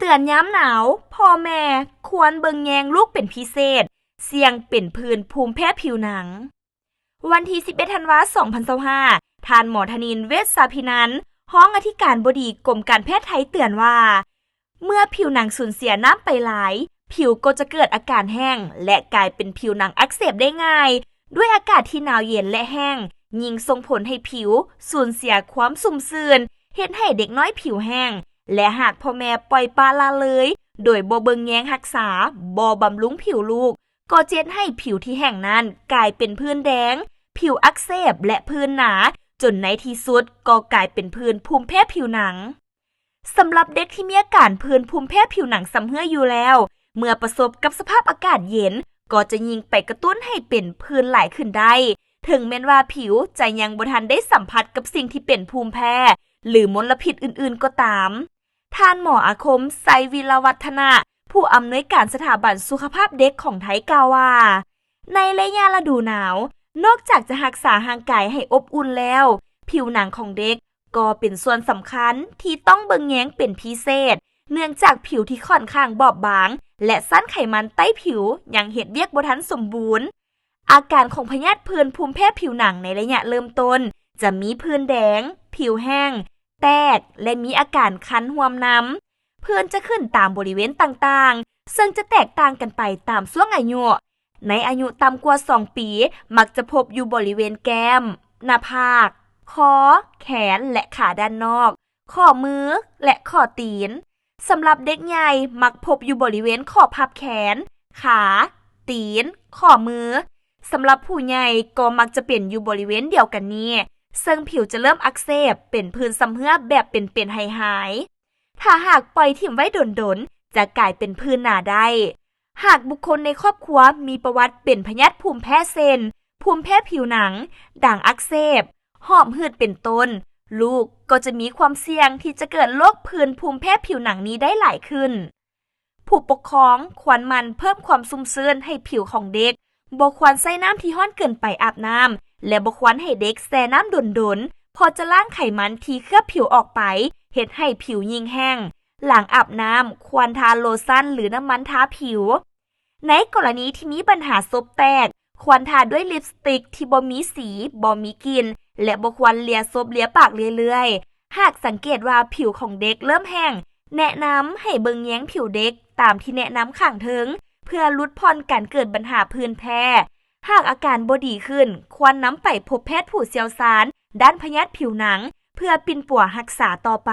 ເຕືອນຍາມໜາວ, ພໍ່ແມ່ຄວນເບິ່ງແຍງລູກເປັນພິເສດ, ສ່ຽງເປັນຜື່ນພູມແພ້ຜິວໜັງ. ວັນທີສິບເອັດ ທັນວາ ສອງພັນຊາວຫ້າ, ທ່ານໝໍທະນິນ ເວດສາພິນັນ, ຮອງອະທິການບໍດີກົມການແພດໄທເຕືອນວ່າ, ເມື່ອຜິວໜັງສູນເສຍນ້ຳໄປຫຼາຍ, ຜິວກໍຈະເກີດອາການແຫ້ງ ແລະ ກາຍເປັນຜິວໜັງອັກເສບໄດ້ງ່າຍ. ດ້ວຍອາກາດທີ່ໜາວເຢັນ ແລະ ແຫ້ງ, ຍິ່ງສົ່ງຜົນໃຫ້ຜິວສູນເສຍຄວາມຊຸ່ມຊື່ນ, ເຮັດໃຫ້ເດັກນ້ອຍຜິວແຫ້ງ ແລະ ຫາກພໍ່ແມ່ປ່ອຍປະລະເລີຍ ໂດຍບໍ່ເບິ່ງແຍງຮັກສາ, ບໍ່ບຳລຸງຜິວລູກ, ກໍຈະເຮັດໃຫ້ຜິວທີ່ແຫ້ງນັ້ນກາຍເປັນຜື່ນແດງ, ຜິວອັກເສບ ແລະ ຜື່ນໜາ, ຈົນໃນທີ່ສຸດກໍກາຍເປັນຜື່ນພູມແພ້ຜິວໜັງ. ສຳລັບເດັກທີ່ມີອາການຜື່ນພູມແພ້ຜິວໜັງຊຳເຮື້ອຢູ່ແລ້ວ, ເມື່ອປະສົບກັບສະພາບອາກາດເຢັນ, ກໍຈະຍິ່ງໄປກະຕຸ້ນໃຫ້ເປັນຜື່ນຫຼາຍຂຶ້ນໄດ້, ເຖິງແມ່ນວ່າຜິວຈະຍັງບໍ່ທັນໄດ້ສຳຜັດກັບສິ່ງທີ່ເປັນພູມແພ້ ຫຼື ມົນລະພິດອື່ນໆກໍຕາມ. ທ່ານໝໍອາຄົມ ໄຊວິລະວັດທະນະ, ຜູ້ອຳນວຍການສະຖາບັນສຸຂະພາບເດັກຂອງໄທ ກ່າວວ່າ, ໃນໄລຍະລະດູໜາວ, ນອກຈາກຈະຮັກສາຮ່າງກາຍໃຫ້ອົບອຸ່ນແລ້ວ, ຜິວໜັງຂອງເດັກກໍເປັນສ່ວນສຳຄັນທີ່ຕ້ອງເບິ່ງແຍງເປັນພິເສດ, ເນື່ອງຈາກຜິວທີ່ຂ້ອນຂ້າງບອບບາງ ແລະ ຊັ້ນໄຂມັນໃຕ້ຜິວຍັງເຮັດວຽກບໍ່ທັນສົມບູນ. ອາການຂອງພະຍາດຜື່ນພູມແພ້ຜິວໜັງໃນໄລຍະເລີ່ມຕົ້ນ ຈະມີຜື່ນແດງ, ຜິວແຫ້ງ, ແຕກ ແລະ ມີອາການຄັນຮ່ວມນຳ. ຜື່ນຈະຂຶ້ນຕາມບໍລິເວນຕ່າງໆ, ເຊິ່ງຈະແຕກຕ່າງກັນໄປຕາມຊ່ວງອາຍຸ. ໃນອາຍຸຕ່ຳກວ່າສອງປີ, ມັກຈະພົບຢູ່ບໍລິເວນແກ້ມ, ໜ້າຜາກ, ຄໍ, ແຂນ ແລະ ຂາດ້ານນອກ, ຂໍ້ມື ແລະ ຂໍ້ຕີນ. ສຳລັບເດັກໃຫຍ່, ມັກພົບຢູ່ບໍລິເວນຂໍ້ພັບແຂນ, ຂາ, ຕີນ, ຂໍ້ມື. ສຳລັບຜູ້ໃຫຍ່ກໍມັກຈະເປັນຢູ່ບໍລິເວນດຽວກັນນີ້, ເຊິ່ງຜິວຈະເລີ່ມອັກເສບ, ເປັນຜື່ນຊຳເຮື້ອແບບເປັນໆ ຫາຍໆ. ຖ້າຫາກປ່ອຍຖິ້ມໄວ້ດົນໆ, ຈະກາຍເປັນຜື່ນໜາໄດ້. ຫາກບຸກຄົນໃນຄອບຄົວມີປະຫວັດເປັນພະຍາດພູມແພ້ເຊັ່ນ ພູມແພ້ຜິວໜັງ, ດ່າງອັກເສບ, ຫອບຫືດເປັນຕົ້ນ, ລູກກໍຈະມີຄວາມສ່ຽງທີ່ຈະເກີດໂລກຜື່ນພູມແພ້ຜິວໜັງນີ້ໄດ້ຫຼາຍຂຶ້ນ. ຜູ້ປົກຄອງຄວນໝັ່ນເພີ່ມຄວາມຊຸ່ມຊື່ນໃຫ້ຜິວຂອງເດັກ, ບໍ່ຄວນໃຊ້ນ້ຳທີ່ຮ້ອນເກີນໄປອາບນ້ຳ ແລະ ບໍ່ຄວນໃຫ້ເດັກແຊ່ນ້ຳດົນໆ, ເພາະຈະລ້າງໄຂມັນທີ່ເຄືອບຜິວອອກໄປ, ເຮັດໃຫ້ຜິວຍິ່ງແຫ້ງ. ຫຼັງອາບນ້ຳ, ຄວນທາໂລຊັນ ຫຼື ນ້ຳມັນທາຜິວ. ໃນກໍລະນີທີ່ມີບັນຫາສົບແຕກ, ຄວນທາດ້ວຍລິບສະຕິກທີ່ບໍ່ມີສີ, ບໍ່ມີກິ່ນ ແລະ ບໍ່ຄວນເລຍສົບເລຍປາກເລື້ອຍໆ. ຫາກສັງເກດວ່າຜິວຂອງເດັກເລີ່ມແຫ້ງ, ແນະນຳໃຫ້ເບິ່ງແຍງຜິວເດັກຕາມທີ່ແນະນຳຂ້າງເທິງ, ເພື່ອຫຼຸດຜ່ອນການເກີດບັນຫາຜື່ນແພ້. ຫາກອາການບໍ່ດີຂຶ້ນ, ຄວນນຳໄປພົບແພດຜູ້ຊ່ຽວຊານດ້ານພະຍາດຜິວໜັງ ເພື່ອປິ່ນປົວຮັກສາຕໍ່ໄປ.